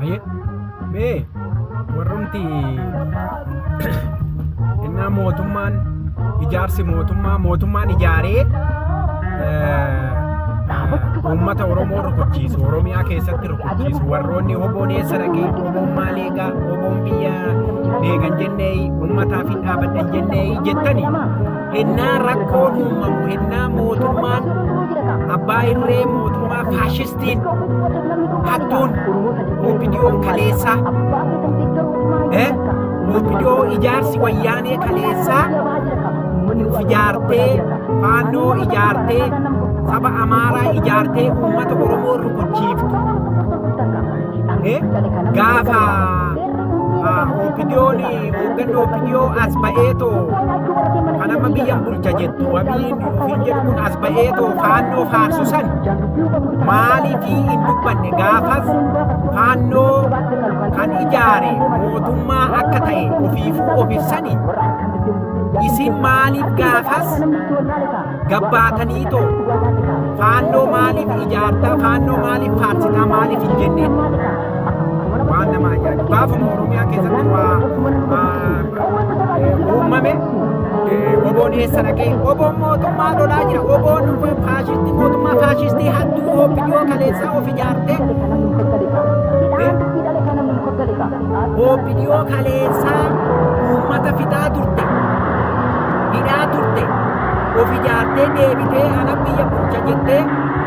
Ayyee, mee warrumti innaa mootummaan ijaarsi mootummaa mootummaan ijaaree uummata Oromoo rukuchiisu, Oromiyaa keessatti rukuchiisu, warroonni oboon eessa dhaqee, oboon maal eegaa, oboon biyya eegan jennee, uummataaf hin dhaabadhan jennee jettani, hennaa rakkoon uumamu, hennaa mootummaan abbaa irree, mootummaa faashistiin hattuun OPDOn kaleessaa, OPDO ijaarsi wayyaanee kaleessaa uf ijaartee, faannoo ijaartee, saba Amaaraa ijaartee uummata Oromoo rukuchiiftu. Gaafa OPDOn hoogganni OPDO as ba'eetoo kan amma biyyan bulcha jettu Abiyin ofiin jedhu kun as ba'eetoo faannoo faarsu san maaliifii hin dubbanne? Gaafas faannoo kan ijaare mootummaa akka ta'e ofiifuu of ibsani. Isin maaliif gaafas gabbaataniitoo faannoo maaliif ijaartaa, faannoo maaliif faarsitaa maaliif hin jenneen? Waan nama ajaa'ibu, gaafuma Oromiyaa keessatti waa uumame oboon eessa dhaqee? Oboon mootummaa lolaa jira. Oboon faashistii, mootummaa faashistii hattuu OPDO kaleessaa of ijaarte, OPDO kaleessaa uummata fixaa turte, hidhaa turte, of ijaartee deebitee ana biyya bulcha jettee,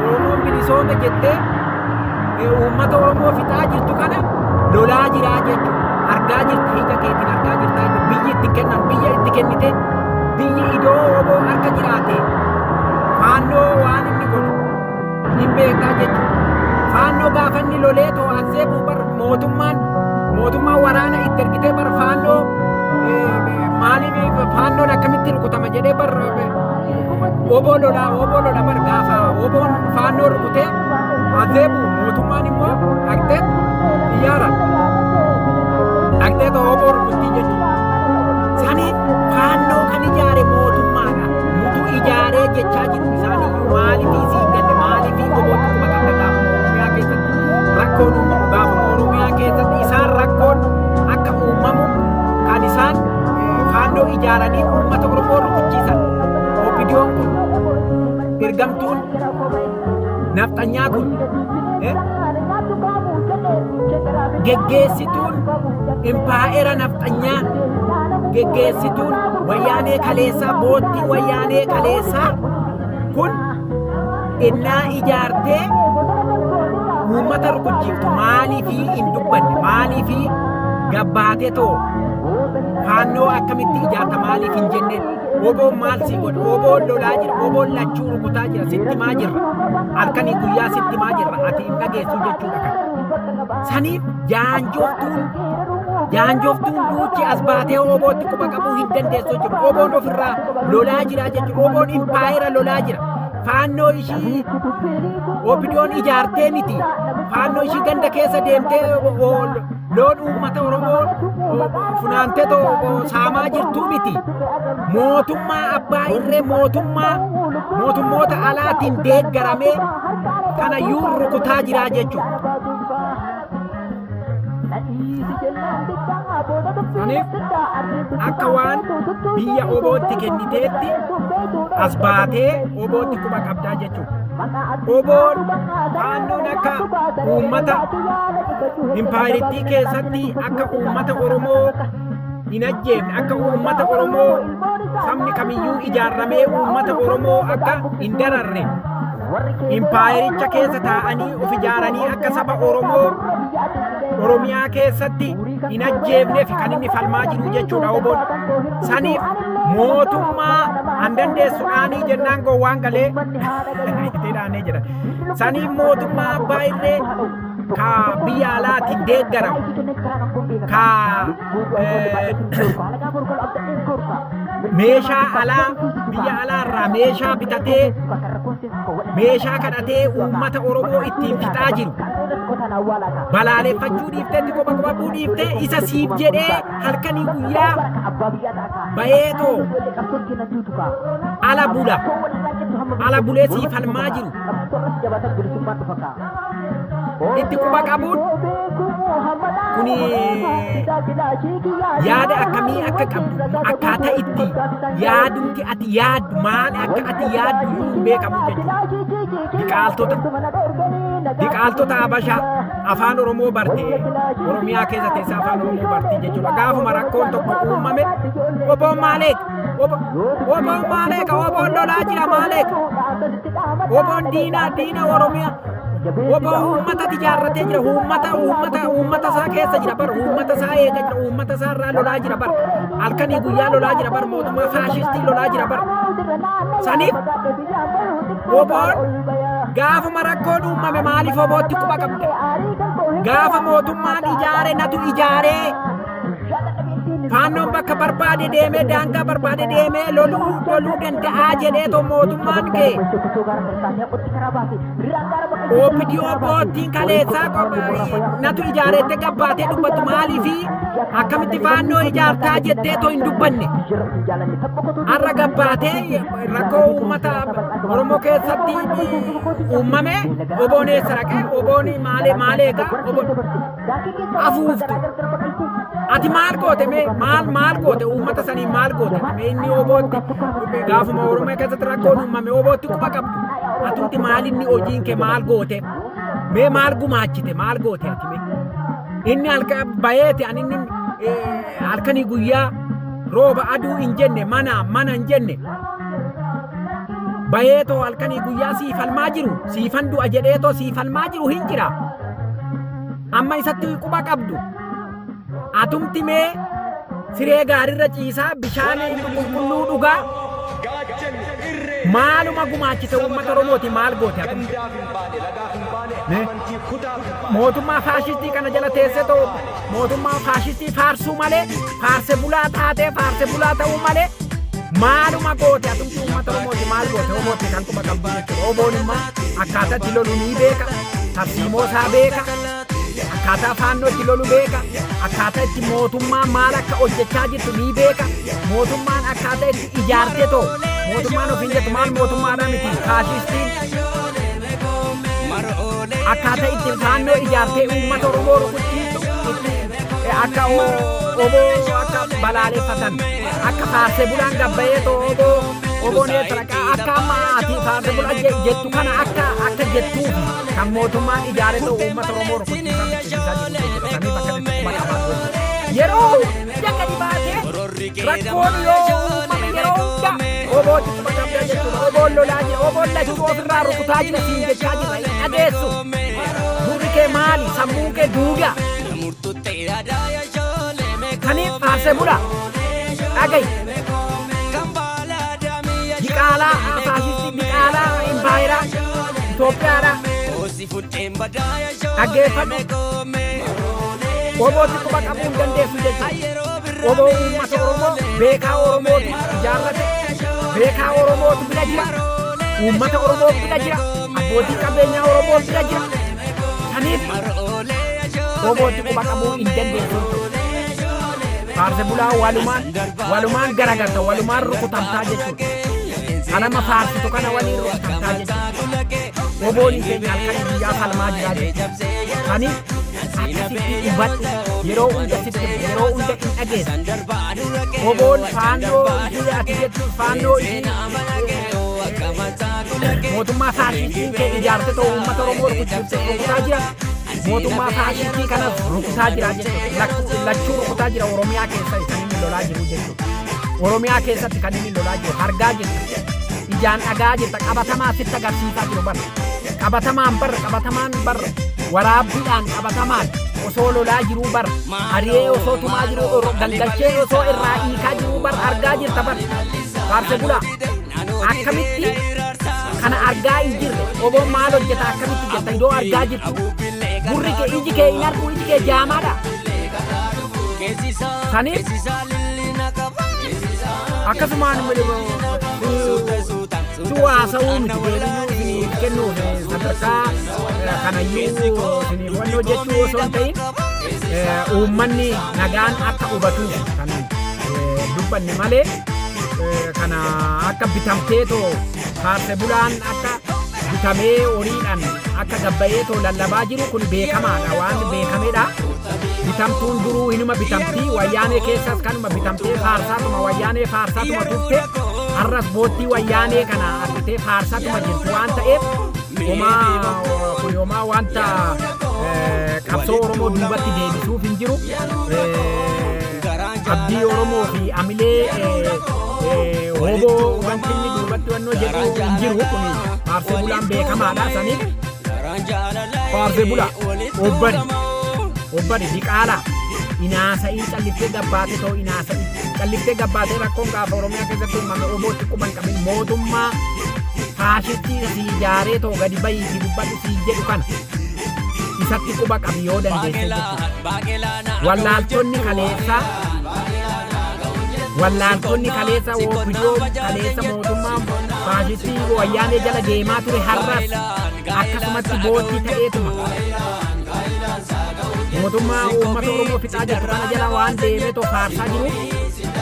Oromoon bilisoome jettee uummata Oromoo fixaa jirtu kana lolaa jiraa jechuudha. Argaa jirta, ija keetiin argaa jirta jechuudha. Biyyi itti kennan, biyya itti kennite, biyyi idoo oboo harka jiraate faannoo waan inni godhu hin beektaa jechuudha. Faannoo gaafa inni lolee to'atsee bar mootummaan waraana itti ergitee bar faannoo maaliif, faannoon akkamitti rukutama jedhee bar oboo lolaa, oboo lola bar. Gaafa oboon faannoo rukutee azeebu mootummaan immoo dhaqxee xiyyaara dhaqxee oboo rukuttii jechuudha. Saniif faannoo kan ijaare mootummaadha. Nutu ijaaree jechaa jiru isaaniyyuu. Maaliif isii hin galle? Maaliif obootti quba qabda? Gaafa Oromiyaa keessatti rakkoon uumamu, gaafa Oromiyaa keessatti isaan rakkoon akka uumamu kan isaan faannoo ijaaranii uummata Oromoo rukuchiisan. OPDOn kun, ergamtuun nafxanyaa kun, geggeessituun impaa'era nafxanyaa, geggeessituun wayyaanee kaleessaa, boottii wayyaanee kaleessaa kun innaa ijaartee uummata rukuchiiftu maaliifii hin dubbanne? Maaliifii gabbaatee too faannoo akkamitti ijaarta maaliif hin jenne? Oboon maal sii godhe? Oboon lolaa jira, oboon lachuu rukutaa jira. Sitti maa jirra, halkanii guyyaa sitti maa jirra, ati hin dhageessu jechuudha. Kan saniif jaanjoftuun duuchi as baatee obootti quba qabuu hin dandeessu jechuudha. Oboon ofirraa lolaa jira jechuudha. Oboon impaayera lolaa jira. Faannoo ishii OPDOn ijaartee miti. Faannoo ishii ganda keessa deemtee loon uummata Oromoo funaantee saamaa jirtuu miti. Mootummaa abbaa irree, mootummaa mootummoota alaatiin deeggaramee kanayyuu rukutaa jiraa jechuudha. Saniif akka waan biyya obootti kenniteetti as baatee obootti quba qabdaa jechuudha. Oboon faannoon akka uummata impaayirittii keessatti akka uummata Oromoo hin ajjeefne, akka uummata Oromoo sabni kamiyyuu ijaarramee uummata Oromoo akka hin dararre, impaayericha keessa taa'anii of ijaaranii akka saba Oromoo Oromiyaa keessatti hin ajjeefneef kan inni falmaa jiru jechuudha oboon. Saniif mootummaa an dandeessu dhaanii jennaan gowwaan galee itti dhaanee jedha. Saniif mootummaa abbaa irree ka biyya alaatiin deeggaramu, ka meeshaa alaa, biyya alaa irraa meeshaa bitatee, meeshaa kadhatee uummata Oromoo ittiin fixaa jiru balaaleffachuu dhiiftee, itti quba qabuu dhiiftee, isa siif jedhee halkanii guyyaa bayeetoo ala bula, ala bulee siif falmaa jiru. itti quba qabuun kuni yaada akkamii akka qabdu, akkaataa itti yaadumti ati yaaddu maal akka ati yaaddu hin beekamu jechuudha. Diqaaltota Habashaa afaan Oromoo barte, Oromiyaa keessa teessee afaan Oromoo barti jechuudha. Gaafuma rakkoon tokko uumame oboon maaleek, oboon maaleeka, oboon lolaa jira maaleeka, oboon diinaa diina Oromiyaa, oboo uummata ijaarratee jira, uummata isaa keessa jira bar, uummata isaa eega jira, uummata isaa irraa lolaa jira bar, halkanii guyyaa lolaa jira bar, mootummaa faashistii lolaa jira bar. Saniif oboon gaafuma rakkoon uumame maaliif obootti quba qabda? Gaafa mootummaan ijaare natu ijaaree, faannoon bakka barbaade deemee, daangaa barbaade deemee loluu danda'aa jedheetoo mootummaan kee OPDO boottiin kaleessaa natu ijaareettee gabbaatee dubbattu maaliifi akkamitti faannoo ijaartaa jetteetoo hin dubbanne? Har'a gabbaatee rakkoo uummata Oromoo keessatti uumame oboon eessa dhaqee, oboon maalee maaleega, oboon afuuftu. Ati maal goote mee? Maal maal goote? Uummata sanii maal goote mee? Inni obootti gaafuma Oromoo keessatti rakkoon uumame obootti quba qabdu. Atumti maal inni hojiin kee? Maal goote mee? Maal gumaachite? Maal goote ati mee? Inni halka bayeeti ani inni halkanii guyyaa rooba aduu hin jenne, mana mana hin jenne, bayeetoo halkanii guyyaa siifalmaa jiru, siifan du'a jedheetoo siifalmaa jiru hin jira. Amma isatti quba qabdu. Atumti mee siree gaariirra ciisaa, bishaan qulqulluu dhugaa, maaluma gumaachite uummata Oromooti? Maal goote atumti? Mootummaa faashistii kana jala teessee ta'u mootummaa faashistii faarsuu malee, faarse bulaa taatee faarse bulaa ta'uu malee maaluma goote atumti uummata Oromooti? Maal goote? Obootti kan quba qabdu jechuudha. Oboon immoo akkaataa itti lolu ni beeka, tarsiimoo isaa beeka, akkaataa faannoo itti lolu beeka, akkaataa itti mootummaa maal akka hojjechaa jirtu ni beeka, mootummaan akkaataa itti ijaarte too mootummaan ofiin jettu maal mootummaadha miti faashistiin akkaataa itti faannoo ijaartee uummata Oromoo rukuchiistu, itti akka oboo akka balaaleffatan, akka faarsee bulaan gabbayee too oboo oboon eessa akka amma ati faarsee bulaa jettu kana akka jettuufi kan mootummaan ijaare too uummata Oromoo rukuchiisaa fichisiisaa jiru jechuudha. Saniif akkasitti quba qabaatu jechuudha. Yeroo hunda gadi baatee rakkoon yoo uumame yeroo hunda obootti quba qabdaa jechuudha. Oboon lolaa jira, oboon lachuu ofirraa rukutaa jira siin jechaa jira. Hin dhageessu. Gurri kee maali? Sammuun kee duudaa. Kaniif faarsee bulaa. Dhagayi. Diqaalaa faashistii, diqaalaa impaayeraa Itoophiyaadha. Dhaggeeffadhu. Obootti quba qabuu hin dandeessu jechuudha. Oboo uummata Oromoo, beekaa Oromootu ijaarrate. Beekaa Oromootu bira jira. Uummata Oromoo bira jira. Abbootii qabeenyaa Oromoo bira jira. Kaniif obootti quba qabuu hin dandeessu jechuudha. Faarse bulaa walumaan garagarta, walumaan rukutamtaa jechuudha. Kanama faarsitu kana waliin rukutamtaa jechuudha. Oboon keenya halkan guyyaa falmaa jira jechuudha. Kaniif akkasitti hubadhu. Yeroo hunda sitti, yeroo hunda hin dhageessu. Oboon faannoo ishii ati jettu, faannoo ishii mootummaa faashistiin kee ijaarte ta'u uummata Oromoo rukuchiiftee rukutaa jira. Mootummaa faashistii kanas rukutaa jira jechuudha. Lachuu rukutaa jira. Oromiyaa keessa kan inni lolaa jiru jechuudha. Oromiyaa keessatti kan inni lolaa jiru argaa jirta. Ijaan dhagaa jirta, qabatamaa sitti agarsiisaa jiru bara. Qabatamaan bar, qabatamaan bar, waraabbiidhaan qabatamaan osoo lolaa jiruu bar, ari'ee osoo tumaa jiruu, gangalchee osoo irraa hiikaa jiruu bar, argaa jirta bar. Faarse bulaa akkamitti kana argaa hin jirre, oboon maal hojjeta akkamitti jetta iddoo argaa jirtu? Gurri kee, iji kee hin argu, iji kee jaamaadha. Saniif akkasumaan si haasa'uu miti, deebiyyuu isiniif kennuuf sadarkaa kanayyuu isiniif wanni hojjechuu osoo hin ta'in, uummanni nagaan akka hubatuuf kan dubbanne malee, kana akka bitamteetoo faarse bulaan akka Bitamee horiidhaan akka gabbayee too lallabaa jiru kun beekamaadha, waan beekamedha. Bitamtuun duruu inuma bitamtii. Wayyaanee keessas kanuma bitamtee faarsaatuma wayyaanee faarsaatuma turte. Har'as boottii wayyaanee kana argitee faarsaatuma jirtu waan ta'eef, homaa kun homaa wanta qabsoo Oromoo duubatti deebisuuf hin jiru. Abdii Oromoo fi amilee hoboo wanti inni duubatti wannoo jedhu hin jiru. Kun faarsee bulaan beekamaadha. Saniif faarsee bulaa obbani obbani diqaalaa inaasa'ii calliftee gabbaate ta'u, inaasa'ii calliftee gabbaatee. Rakkoon gaafa Oromiyaa keessatti uumame obootti quban qabin. Mootummaa faashistii si ijaaree ta'u gadi bahiitii dubbadhu si jedhu kana isatti quba qabi yoo dandeesse jechuudha. Wallaaltonni kaleessaa, wallaaltonni kaleessa OPDO kaleessa mootummaa faashistii wayyaanee jala deemaa ture har'as akkasumatti boottii ta'eetuma mootummaa uummata Oromoo fixaa jirtu kana jala waan deemee too faarsaa jiruuf,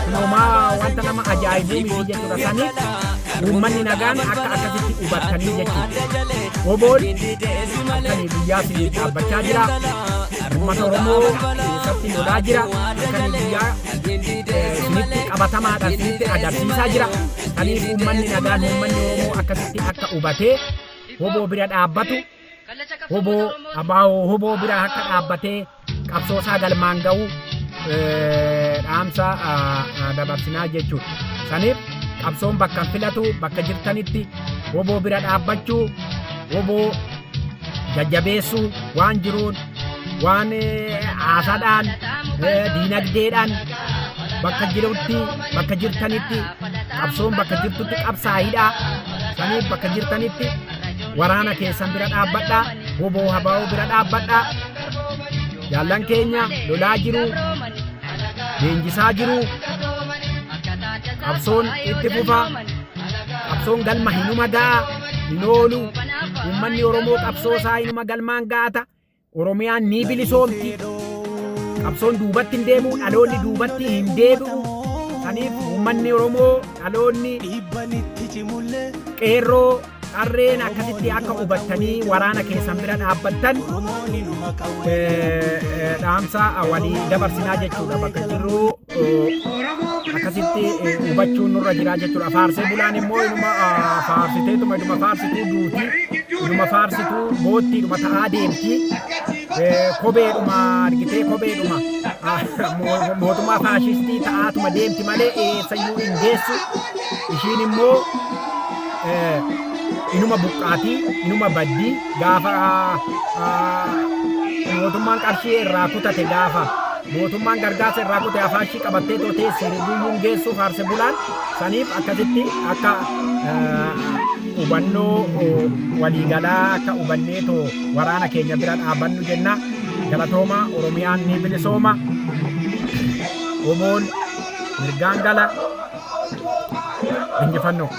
kun homaa wanta nama ajaa'ibuu miti jechuudha. Saniif uummanni nagaan akka akkasitti hubattanii jechuudha. Oboon halkanii guyyaa isiniif dhaabbachaa jira. Uummata Oromoo keessatti lolaa jira. Halkanii guyyaa isinitti qabatamaadhaan isinitti agarsiisaa jira. Saniif uummanni nagaan, uummanni Oromoo akkasitti akka hubatee hoboo bira dhaabbatu, hoboo abaa'oo hoboo bira akka dhaabbatee qabsoosaa galmaan ga'u dhaamsa dabarsinaa jechuudha. Saniif qabsoon bakka hin filatu. Bakka jirtanitti hoboo bira dhaabbachuu, hoboo jajjabeessuu, waan jiruun, waan haasaadhaan, diinagdeedhaan, bakka jirutti, bakka jirtanitti, qabsoon bakka jirtutti qabsaa'idha. Saniif bakka jirtanitti waraana keessan bira dhaabbadhaa, hoboo habaa'oo bira dhaabbadhaa. Jaallan keenya lolaa jiru, leenjisaa jiru. Qabsoon itti fufa. Qabsoon galma hinuma ga'a, hin oolu. Uummanni Oromoo qabsoo isaa hinuma galmaan ga'ata. Oromiyaan ni bilisoomti. Qabsoon duubatti hin deemu, dhaloonni duubatti hin deebi'u. Saniif uummanni Oromoo, dhaloonni qeerroo qarreen akkasitti akka hubattanii waraana keessan bira dhaabbattan dhaamsa walii dabarsinaa jechuudha. Bakka jirru akkasitti hubachuun nurra jira jechuudha. Faarsee bulaan immoo inuma faarsiteetuma inuma faarsituu duuti, inuma faarsituu boottiidhuma ta'aa deemti. Kobeedhuma argitee kobeedhuma mootummaa faashistii ta'aatuma deemti malee eessayyuu hin geessu. Ishiin immoo inuma buqqaatii, inuma baddii. Gaafa mootummaan qarshii irraa kutate, gaafa mootummaan gargaarsa irraa kute, afaan ishii qabattee too teessi, guyyuun geessuuf faarse bulaan. Saniif akkasitti akka hubannoo waliigalaa akka hubannee too waraana keenya bira dhaabbannu jenna. Galatooma. Oromiyaan ni bilisooma. Oboon mirgaan gala. Injifannoo.